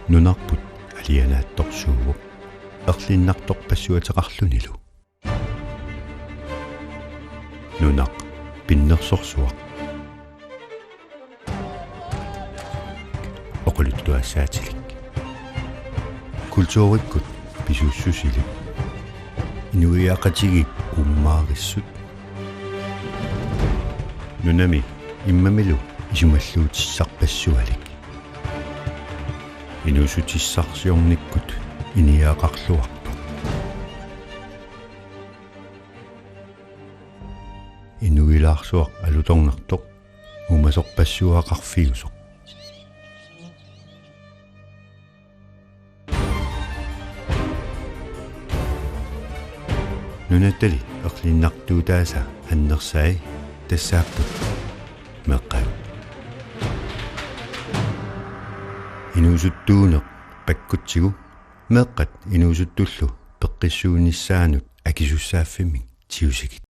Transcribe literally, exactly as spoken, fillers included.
Nunarput alianaatsorsuuvoq, erlinnartorpassuateqarlunilu. Nunaq pinnersorsuaq. Oqaluttuassaatilik. Kulturikkut pisuussusilik. Inuiaqatigiit uummaarissut. Nunami immamilu isumalluutissarpassualik. Inuussutissarsiornikkut iniaqarluartoq. Inuilaarsuaq alutornartoq uumasorpassuaqarfiusoq. Nunattali erlinnartuutaasa annersai tassaapput meeqqagut. Inuusuttuuneq pakkutsigu meeqqat inuusuttullu peqqissuunnissaannut akisussaaffimmik tigusigit.